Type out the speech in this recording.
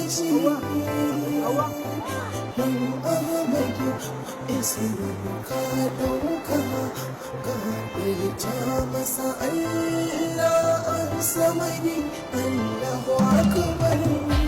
Ji Dan Ahmadu Islam ka ɗauka ka furta masa Allah an samari, Allahu Akbar.